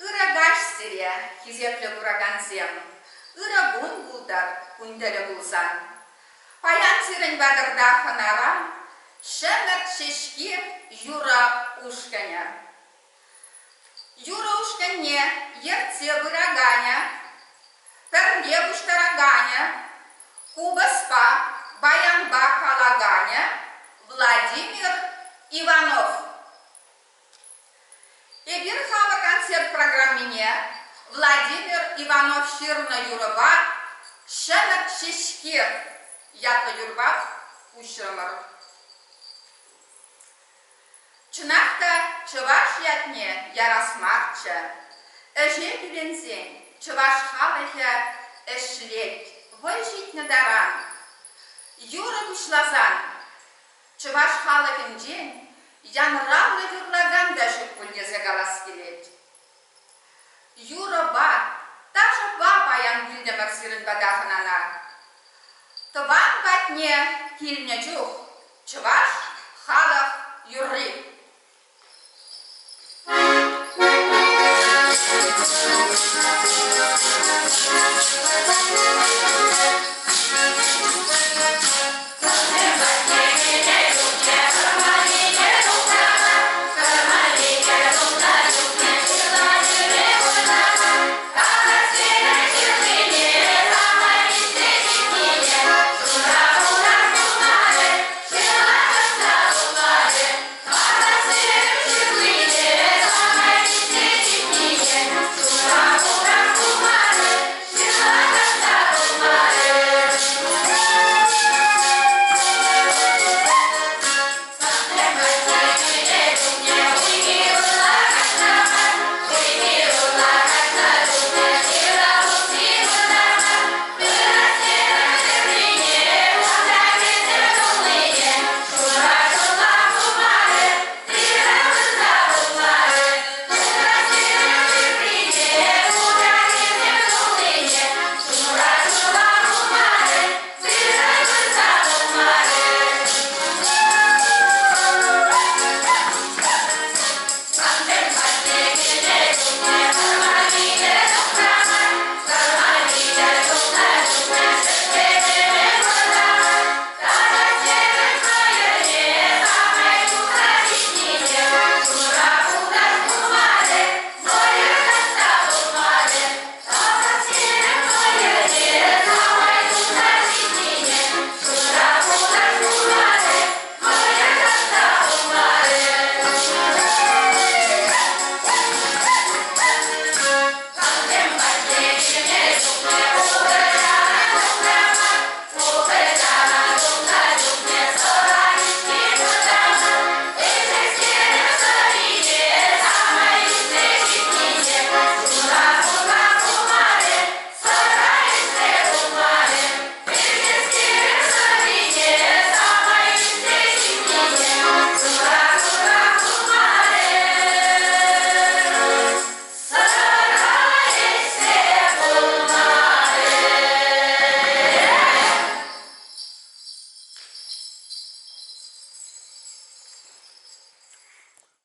Ырӑ каҫ сире, хисеплӗ куракансем! Ырӑ кун пултӑр, кун тӗлӗ пулсан. Паян сирӗн патӑрта хӑнара Ҫӗмӗрт ҫеҫки юрӑ ушкӑнӗ. Юрӑ ушкӑнне ертсе пыраканӗ, пӗрле пуҫтараканӗ, купӑспа, баянпа калаканӗ Владимир Иванов. Эпир хамӑр концерт программине Владимир Иванов ҫырнӑ юрӑпа Ҫӗмӗрт ҫеҫки ятлӑ юрӑпа уҫрӑмӑр. Чӑнах та чӑваш ятне ярас марччӗ. Ӗҫе кӳренсен чӑваш халӑхӗ ӗҫлет, вӑй ҫитнӗ таран. Юрӑ пуҫласан Чӑваш халӑхӗнчен янравлӑ юрлакан та ҫук пуль тесе калас килет. Юрӑпа, ташӑпа паян килтӗмӗр сирӗн пата хӑнана. Тӑван патне килнӗ чух чӑваш халӑх юрри.